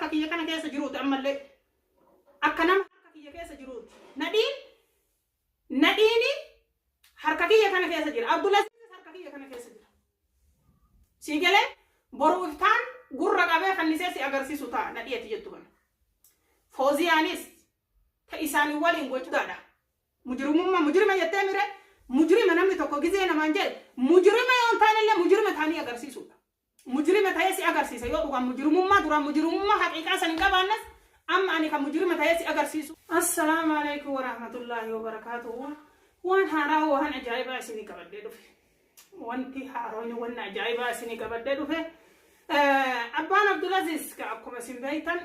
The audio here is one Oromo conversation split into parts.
harka kiyya kana keessa jiruuti ammallee. Akka nama harka kiyya keessa jiruuti. Nadhiin nadhiini harka kiyya kana keessa jira. Abdulaziz harka kiyya kana keessa jira. Sii galee boru iftaan gurra qabee fannisee si agarsiisu ta'a nadhii ati jettu kana. Fooziyaanis ta isaanii waliin gochuudha. Mujrimummaa mujrima jettee mire mujrima namni tokko gizee namaan jedhe mujrima yoo hin taane illee mujrima ta'anii agarsiisuudha. Mujrima ta'ee si agarsiisa yoo dhugaan mujrimummaa duraan mujrimummaa haqiiqaa san hin qabaannes amma ani kan mujrima ta'ee si agarsiisu. Assalaamu alaikum warahmatullaahi wabarakaatuhu. Waan haaraa waan ajaa'ibaa isinii qabadhee dhufe. Wanti haaroon wanni ajaa'ibaa isinii qabadhee dhufe. Abbaan Abdulaziz ka akkuma isin beektan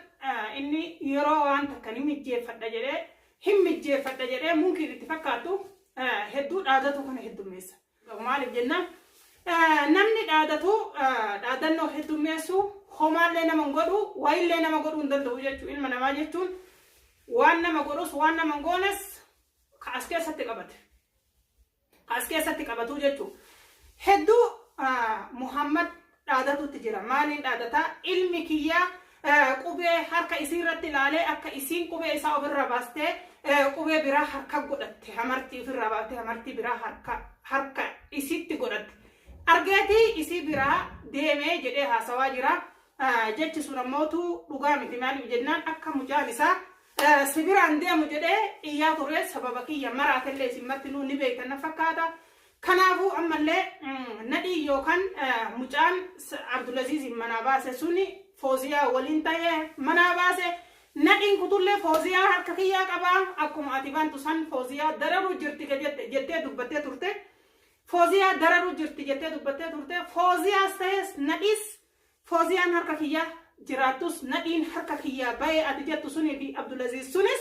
inni yeroo waan takka ni mijjeeffadha jedhee hin mijjeeffadha jedhee munkiin itti fakkaattu hedduu dhaadatu kana heddummeessa. Maaliif jennaan namni dhaadatu dhaadannoo heddummeessu homaallee nama hin godhu wayillee nama godhuu hin danda'u jechuudha. Ilma namaa jechuun waan nama godhus waan nama hin goones ka as keessatti qabate. Ka as keessatti qabatuu jechuudha. Hedduu Muhammad dhaadatutti jira. Maaliin dhaadataa? Ilmi kiyyaa qubee harka isii irratti ilaalee akka isiin qubee isaa ofirraa baastee qubee biraa harka godhatte hamartii ofirraa baaftee hamartii biraa harka harka isitti godhatte. Argeetii isii biraa deemee jedhee haasawaa jira. Jechi sun ammootu dhugaa miti maaliif jennaan akka mucaan isaa si biraan deemu jedhee iyyaa ture sababa kiyya maraatellee isin martinuu ni beektan na fakkaata. Kanaafuu ammallee nadhii yookaan mucaan Abdulaziizin manaa baase suni Fooziyaa waliin ta'ee manaa baase. Nadhiin kutullee Fooziyaa harka kiyyaa qabaa akkuma ati bantu san Fooziyaa dararuu jirti jettee dubbattee turte. Fooziyaa dararuu jirti jettee dubbattee turte. Fooziyaas ta'es nadhiis Fooziyaan harka kiyyaa jiraattus nadhiin harka kiyyaa ba'ee ati jettu sunii fi Abdulaziz sunis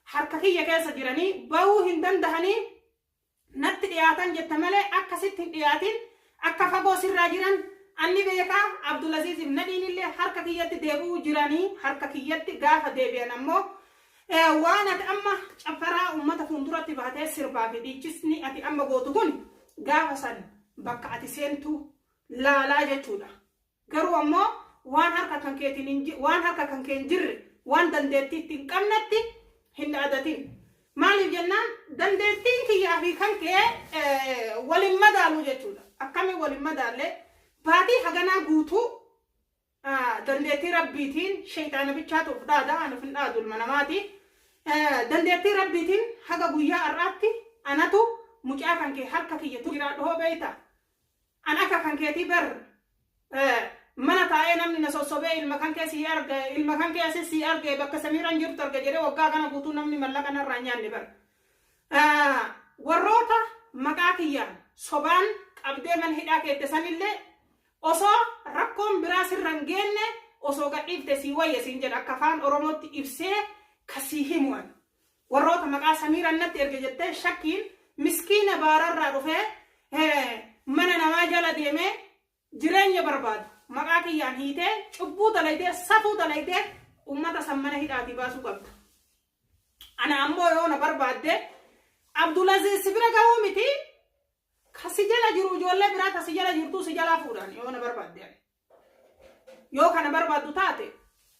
harka kiyya keessa jiranii ba'uu hin dandahanii natti dhiyaatan jetta malee akka sitti hin dhiyaatin akka fagoo sirraa jiran anni beekaa Abdulaziziif nadhiin illee harka kiyyatti deebi'uu jiranii harka kiyyatti gaafa deebi'an ammoo waan ati amma cafaraa ummata fuulduratti baatee sirbaa fi dhiichisni ati amma gootu kun gaafa san bakka ati seentu laalaa jechuudha. Garuu ammoo waan harka kan keetiin hin waan harka kan kee hin jirre waan dandeettii itti hin qabnetti hin dhaadatin. Maaliif jennaan dandeettiin kiyyaa fi kan kee wal hin madaalu jechuudha. Akkamiin wal hin madaalle baatii haganaa guutuu dandeettii rabbiitiin shayxaana bichaatu of dhaada ani of hin dhaadu ilma namaati. Dandeettii rabbiitiin haga guyyaa har'aatti anatu mucaa kan kee harka kiyya jiraadhu hoo beeyta. An akka kan keetii bar mana taa'ee namni na sossobee ilma kan kee sii arge ilma kan kee asis sii arge bakka Samiiraan jirtu arge jedhee waggaa kana guutuu namni mallaqa narraa hin nyaanne bar. Warroota maqaa kiyyaan sobaan qabdee mana hidhaa keette sanillee osoo rakkoon biraa sirra hin geenne osoo gadhiifte sii wayya siin jedha akka afaan Oromootti ibsee ka sii himu ani. Warroota maqaa Samiiraan natti erge jettee shakkiin miskiina baararraa dhufee mana namaa jala deemee jireenya barbaadu maqaa kiyyaan hiitee cubbuu dalaydee safuu dalaydee ummata san mana hidhaatii baasuu qabda. Ana ammoo yoo na barbaadde Abdulaziz si bira gahuu miti ka si jala jiru ijoollee biraa ta si jala jirtuu si jalaa fuudhaan yoo na barbaadde ani. Yoo kana barbaaddu taate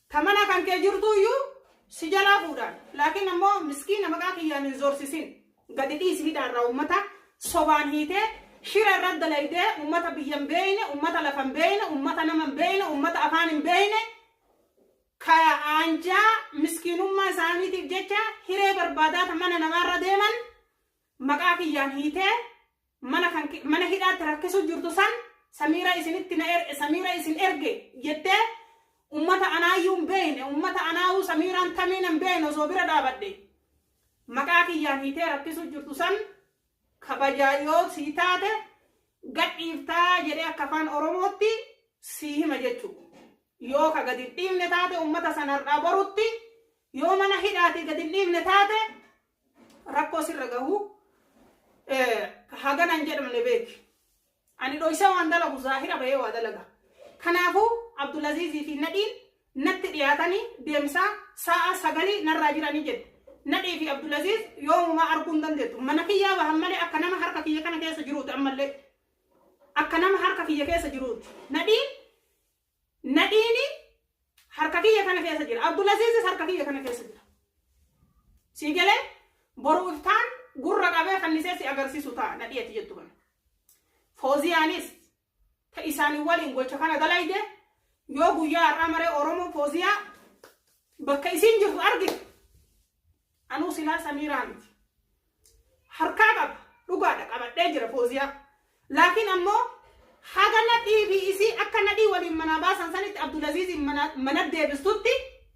ta mana kan kee jirtu iyyuu si jalaa fuudhaan. Laakiin ammoo miskiina maqaa kiyyaan hin zorsisin. Gadi dhiisi hidhaarraa ummata sobaan hiitee shira irra dalaydee ummata biyya hin beeyne, ummata lafa hin beeyne, ummata nama hin beeyne, ummata afaan hin beeyne ka aanjaa miskiinummaa isaaniitiif jecha hiree barbaadaa ta mana namaarra deeman maqaa kiyyaan hiitee mana kan mana hidhaatti rakkisuu jirtu san Samiira isinitti na Samiira isin erge jettee ummata anaayyuu hin beekne ummata anaahuu Samiiraan tamiin hin beekne osoo bira dhaabadhe maqaa kiyyaan hiitee rakkisuu jirtu san kabajaa yoo sii taate gadhiiftaa jedhee akka afaan Oromootti sii hima jechuudha. Yoo ka gadi hin dhiifne taate ummata san har'aa borutti yoo mana hidhaatii gadi hin dhiifne taate rakkoo sirra gahu hagana hin jedhamne beeki. Ani dhoysee waan dalagu zaahira bahee waa dalaga. Kanaafuu Abdulaziizii fi Nadhiin natti dhiyaatanii deemsaa sa'a sagalii narraa jiranii jette. Nadhii fi Abdulaziz yoomumaa arguu hin dandeettu. Mana kiyyaa bahan malee akka nama harka kiyya kana keessa jiruuti ammallee. Akka nama harka kiyya keessa jiruuti. Nadhiin Nadhiini Harka kiyya kana keessa jira. Abdulaziizis harka kiyya kana keessa jira. Sii galee boru iftaan gurra qabee fannisee si agarsiisu ta'a nadhii ati jettu kana. Fooziyaanis ta isaanii waliin gocha kana dalayde yoo guyyaa har'aa maree Oromoo Fooziyaa bakka isiin jirtu argite anuu silaa Samiiraa miti. Harkaa qaba dhugaadha qabadhee jira Fooziyaa. Laakiin ammoo haga nadhii fi isii akka nadhii waliin manaa baasan sanitti Abdulaziiziin mana deebistutti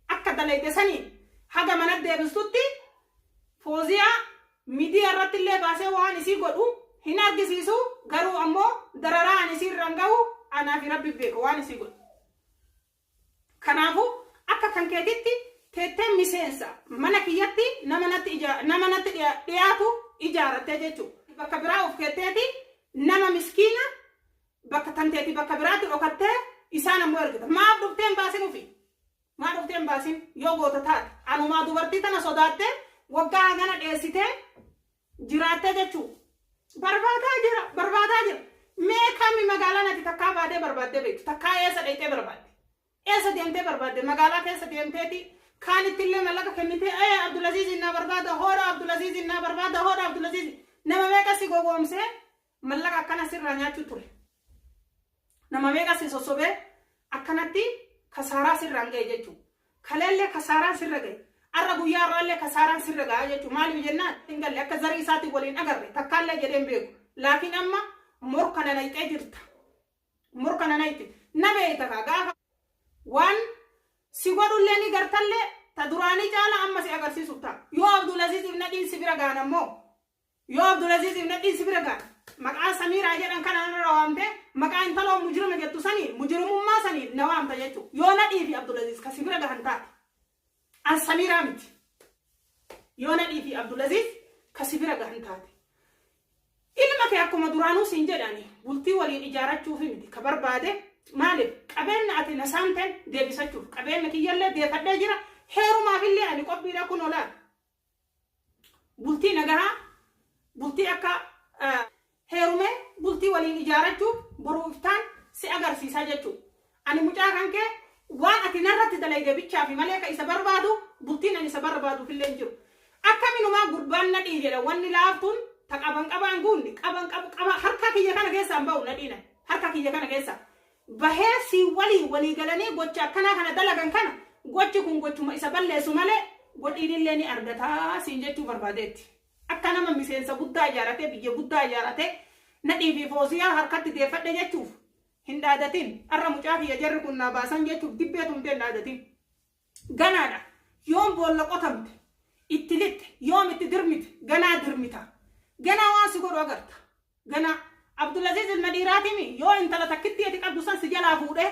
akka dalayde saniin haga mana deebistutti Fooziyaa miidiyaa irratti illee baasee waan isii godhu hin argisiisu garuu ammoo dararaa ani isii irraan gahu anaa fi Rabbi beeka waan isii godhu. Kanaafuu akka kan keetitti teettee miseensa mana kiyyatti nama natti nama natti dhiyaatu ijaarattee jechuudha. Bakka biraa of keetteeti nama miskiina bakka tanteeti bakka biraatti dhokattee isaan ammoo ergita. Maaf dhuftee hin baasin ofii? Maa dhuftee hin baasin yoo goota taate? Anumaa dubartii tana sodaattee waggaa hagana dheessitee jiraattee jechuu. Barbaadaa jira, barbaadaa jira. Mee kami magaalaa nati takkaa baatee barbaaddee beektu? Takkaa eessa dhayxee barbaadde? Eessa deemtee barbaadde? Magaalaa keessa deemteeti kaanitti illee mallaqa kennitee ee Abdulaziz naa barbaada hoodha Abdulaziz naa barbaada hoodha Abdulaziz nama meeqa si gowwoomsee mallaqa akkana sirraa nyaachuu ture. Nama meeqa si sossobee akkanatti kasaaraa sirraan ga'e jechuudha. Kaleellee kasaaraan sirra ga'e. Arra guyyaa har'aallee kasaaraan sirra ga'a jechuudha. Maaliif jennaan hin galle akka zarii isaatiin waliin agarre takkaallee jedhee hin beeku. Laakiin amma morka na nayxee jirta. Morka na nayxe. Na beeyta kaa gaafa waan si godhullee ni gartallee ta duraanii caala amma si agarsiisuuf ta'a. Yoo Abdulaziz ibn Nadhiin si bira ga'an ammoo Yoo Abdulaziz ibn Nadhiin si bira ga'an maqaa Samiiraa jedhan kana narra waamte maqaa intaloo mujrima jettu sanii mujrimummaa sanii na waamta jechuudha. Yoo Nadhii fi Abdulaziz ka si bira gahan taate. An Samiiraa miti. Yoo Nadhii fi Abdulaziz ka si bira gahan taate. Ilma kee akkuma duraanuu siin jedhani bultii waliin ijaarachuufi miti ka barbaade maaliif qabeenya ati na saamteen deebisachuuf qabeenya kiyyallee deefadhee jira heerumaafillee ani qophiidha kun olaan. Bultii nagahaa bultii akka heerumee bultii waliin ijaarachuuf boruu iftaan si agarsiisaa jechuudha. Ani mucaa kan kee waan ati narratti dalayde bichaafi malee ka isa barbaadu bultiin ani isa barbaaduuf illee hin jiru. Akkaminumaa gurbaan nadhii jedha wanni laaftuun ta qaban qabaan guunni qaban qabu qaba harka kiyya kana keessaa hin ba'u nadhiina harka kiyya kana keessaa bahee si waliin walii galanii gocha akkanaa kana dalagan kana gochi kun gochuma isa balleessu malee godhiinillee ni argataa siin jechuu barbaadeetti. Akka nama miseensa guddaa ijaaratee biyya guddaa ijaaratee nadhii fi fooziyaa harkatti deeffadhe jechuuf hin dhaadatin. Har'a mucaa kiyya jarri kun naa baasan jechuuf dibbee tumtee hin dhaadatin. Ganaadha. Yoom boolla qotamte itti lixxe yoom itti dirmite ganaa dirmita. Ganaa waan si godhu agarta. Ganaa Abdulaziz ilma dhiiraatimi yoo intala takkittii ati qabdu san si jalaa fuudhee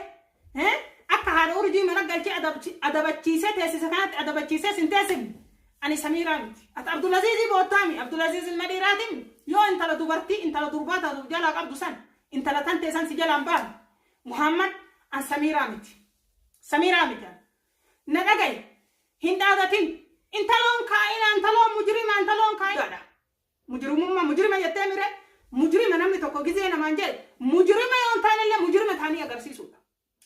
akka haadha urjii mana galchee adabachiisee teessise kanatti adabachiisee sin teessifne ani Samiiraa miti. Ati Abdulazizii boottaami Abdulaziz ilma dhiiraatimi yoo intala dubartii intala durbaa taatu jalaa qabdu san intala tan teessan si jalaan baafne Muhammad an Samiiraa miti. Samiiraa miti an. Na dhaga'i hin dhaadatin intaloon kaa'ina intaloon mujrima intaloon kaa'ina. Mujrimummaa mujrima jettee mire mujrima namni tokko gizee namaan jedhe mujrima yoo hin taanellee mujrima ta'anii agarsiisuudha.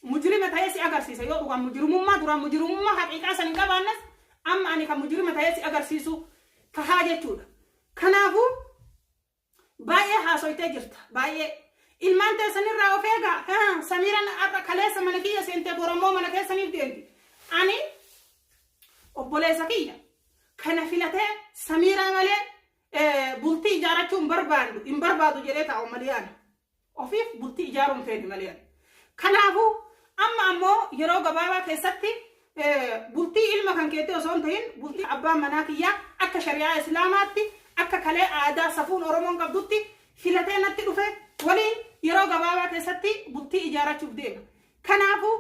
Mujrima ta'ee si agarsiisa yoo dhugaan mujrimummaa duraan mujrimummaa haqiiqaa san hin qabaannes amma ani kan mujrima ta'ee si agarsiisu tahaa jechuudha. Kanaafuu baay'ee haasoytee jirta baay'ee. Ilmaan teessanirraa of eegaa. Samiiraan har'a kaleessa mana kiyya seentee borammoo mana keessaniif deemti. Ani obboleessa kiyya kana filatee Samiiraa malee bultii ijaarachuu hin barbaadu hin barbaadu jedhee taa'u maliyaan ofiif bultii ijaaruu hin feene maliyaan. Kanaafuu amma ammoo yeroo gabaabaa keessatti bultii ilma kan keetii osoo hin ta'in bultii abbaan manaa kiyyaa akka shari'aa Islaamaatti akka kalee aadaa safuun Oromoon qabdutti filatee natti dhufe waliin yeroo gabaabaa keessatti bultii ijaarachuuf deema. Kanaafuu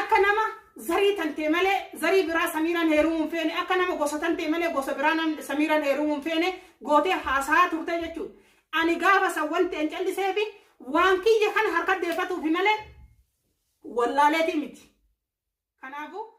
akka nama zarii tantee malee zarii biraa Samiiraan heerumuu hin feene akka nama gosa tantee malee gosa biraa Samiiraan heerumuu hin feene gootee haasahaa turte jechuudha. Ani gaafa san wanti an calliseefi waan kiyya kana harka deeffatuufi malee wallaaleetii miti. Kanaafuu